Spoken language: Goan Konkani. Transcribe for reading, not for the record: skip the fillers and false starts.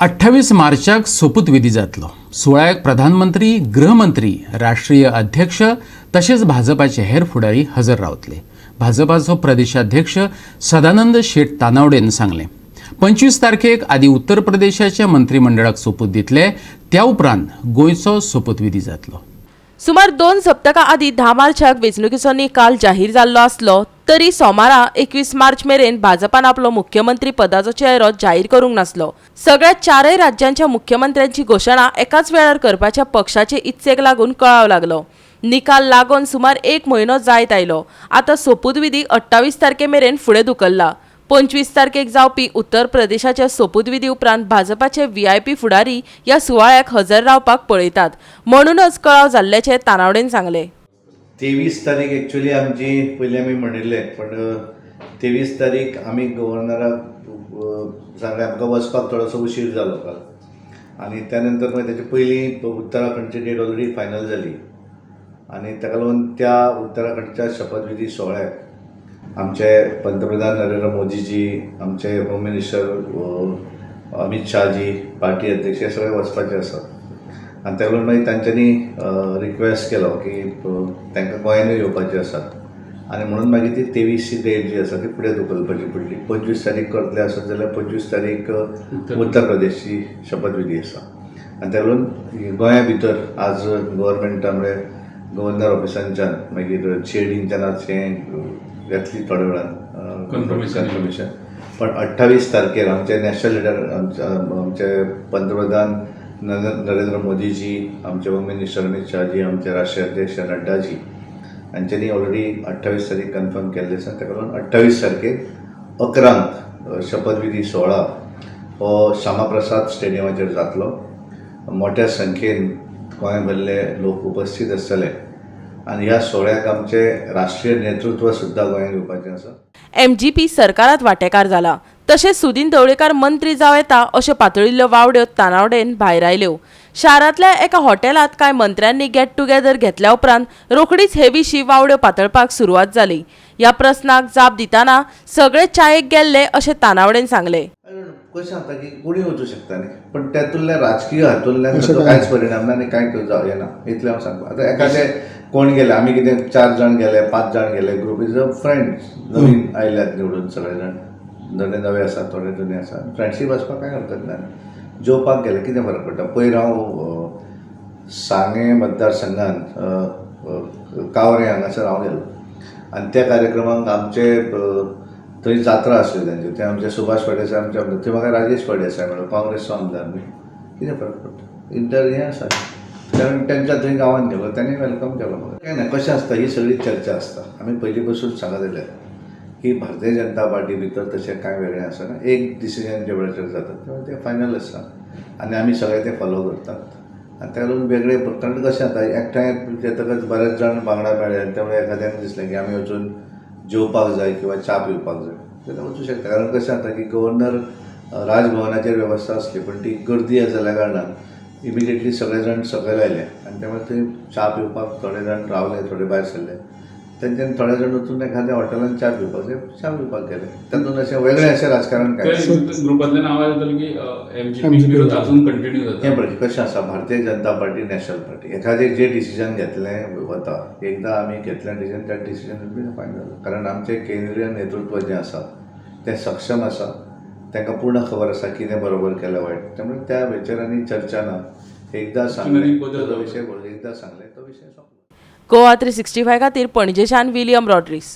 28 मार्चाक सोपूतविधी जातलो. सुवाळ्याक प्रधानमंत्री, गृहमंत्री, राष्ट्रीय अध्यक्ष तशेंच भाजपाचे हेर फुडारी हजर रावतले. भाजपाचो प्रदेशाध्यक्ष सदानंद शेट तानावडेन सांगलें, 25 तारखेक आदी उत्तर प्रदेशाच्या मंत्रिमंडळाक सोपूत दितले, त्या उपरांत गोंयचो सोपूतविधी जातलो. सुमार 2 सप्तकां आदीं 10 मार्चाक वेंचणुकेचो निकाल जाहीर जाल्लो आसलो तरी सोमारा 21 मार्च मेरेन भाजपान आपलो मुख्यमंत्री पदाचो चेहरो जाहीर करूंक नासलो. सगळ्या चारय राज्यांच्या मुख्यमंत्र्यांची घोशणा एकाच वेळार करपाच्या पक्षाचे इत्सेक लागून कळाव लागलो. निकाल लागून सुमार एक म्हयनो जायत आयलो. आतां सोपूतविधी 28 तारखे मेरेन फुडें धुकल्ला. 25 तारखेक जावपी उत्तर प्रदेशाच्या सोपूतविधी उपरांत भाजपाचे व्हीआयपी फुडारी ह्या सुवाळ्याक हजर रावपाक पळयतात, म्हणूनच कळाव जाल्ल्याचें तानावडेन सांगलें. 23 तारीख एक्चुली आमची पयलीं आमी म्हणिल्लें, पण 23 तारीख आमी गव्हर्नराक सांगलें, आमकां वचपाक थोडोसो उशीर जालो काल आनी त्या नंतर मागीर तेचे पयलीं उत्तराखंडची डेट ऑलरेडी फायनल जाली आनी ताका लागून त्या उत्तराखंडच्या शपथविधी सुवाळ्याक आमचे पंतप्रधान नरेंद्र मोदीजी, आमचे home minister Amit Shahaji, party अध्यक्ष हे सगळे वचपाचे आसात आनी ताका लागून मागीर तांच्यांनी रिक्वेस्ट केलो की तांकां गोंयानूय येवपाचें आसात आनी म्हणून मागीर ती 23ची डेट जी आसा ती फुडें धुकलपाची पडली. 25 तारीख करतले आसत जाल्यार 25 तारीख उत्तर प्रदेशची शपथविधी आसा आनी ताका लागून गोंया भितर आज गव्हर्मेंटा, म्हळ्यार गव्हर्नर ऑफिसांच्यान, मागीर जीएडींच्यान आज हें येतली थोड्या वेळान Confirmation. Confirmation. पण 28 तारखेर आमचे नॅशनल लिडर, आमचे पंतप्रधान नरेंद्र मोदीजी, आमचे होम मिनिस्टर अमित शहाजी, आमचे राष्ट्रीय अध्यक्ष नड्डाजी हांच्यांनी ऑलरेडी 28 तारीख कन्फर्म केल्ली आसा. ताका लागून 28 तारखेर 11क शपथविधी सुवाळा हो श्यामाप्रसाद स्टेडियमाचेर जातलो. मोठ्या संख्येन गोंय भरले लोक उपस्थित आसतले आनी ह्या सुवाळ्याक आमचे राष्ट्रीय नेतृत्व सुद्दां गोंयांत येवपाचें आसा. एमजीपी सरकारात वांटेकार जाला, तशेंच सुदीन ढवळीकार मंत्री जावं येता अश्यो पातळिल्ल्यो वावड्यो तानावडेन भायर आयल्यो. शारांतल्या एका हॉटेलांत कांय मंत्र्यांनी गेट टुगेदर घेतल्या उपरांत रोखडीच हे विशीं वावड्यो पातळपाक सुरवात जाली. ह्या प्रस्नाक जाप दितना सगळे चायेक गेल्ले अशें तानावडेन सांगलें. I don't know, कशें जाता की कोणूय वचूं शकता न्ही, पण तातूंतल्यान राजकीय हातूंतल्यान ताचो कांयच परिणाम ना आनी कांय जावं येना इतलें हांव सांगता. आतां एखादे कोण गेले, आमी कितें चार जाण गेले, पांच जाण गेले, ग्रुप is a friends, नवीन आयल्यात निवडून सगळे जाण, थोडे नवे आसात, थोडे जुने आसात. फ्रेंडशीप आसपाक कांय हरकत ना. जेवपाक गेले, कितें फरक पडटा? पयर हांव सांगें मतदारसंघात कावरें हांगासर हांव गेलो आनी त्या कार्यक्रमाक आमचे थंय जात्रा आसली तांची. थंय आमचे सुभाष फळदेसाय आमचे आमदार, थंय म्हाका राजेश फळदेसाय मेळ्ळो, काँग्रेसचो आमदार न्ही. कितें फरक पडटा? इंटर हें आसा, कारण तेंच्या थंय गांवांत गेलो, तांणी welcome केलो म्हाका. कांय ना, कशें आसता, ही सगळी चर्चा आसता. आमी पयलीं पसून सांगत येयल्या की भारतीय जनता पार्टी भितर तशें कांय वेगळें आसना. एक डिसिजन जे वेळाचेर जाता तेन्ना तें फायनल आसता आनी आमी सगळे तें फॉलो करतात आनी ताका लागून वेगळे, कारण कशें जाता, एकठांय येतकच बरेच जाण वांगडा मेळ्ळे आनी त्यामुळे एखाद्यान दिसलें की आमी वचून जेवपाक जाय किंवा च्या पिवपाक जाय जाल्यार वचूं शकता. कारण कशें जाता की गव्हर्नर राजभवनाचेर वेवस्था आसली, पण ती गर्दी जाल्ल्या कारणान इमिडिएटली सगळे जाण सकयल आयले आनी त्यामुळे थंय च्या पिवपाक थोडे जाण रावले, थोडे भायर सरले. तेंच्यानी थोडे जाण वचून एखाद्या हॉटेलान च्या पिवपाक जाय, च्या पिवपाक गेले. तातूंत अशें वेगळें अशें राजकारण कांय ना. ग्रुपांतल्यान आवाज येतालो की एमजीपी विरोध अजून कंटिन्यू जाता. हें पळय, कशें आसा, Bharatiya Janata party national party. एखादें जें डिसिजन घेतलें वता, एकदां आमी घेतलें डिसिजन, त्या डिसिजन बी फायनल. कारण आमचें केंद्रीय नेतृत्व जें आसा तें सक्षम आसा. तांकां पूर्ण खबर आसा कितें बरोबर केलें, वायट. त्यामुळे त्या हेचेर आनी चर्चा ना. एकदां सांगलें बदल तो विशय, एकदां सांगलें, तो विशय सोंपलो. गोवा 365 खातीर पणजेच्यान विलियम रॉड्रिग्स.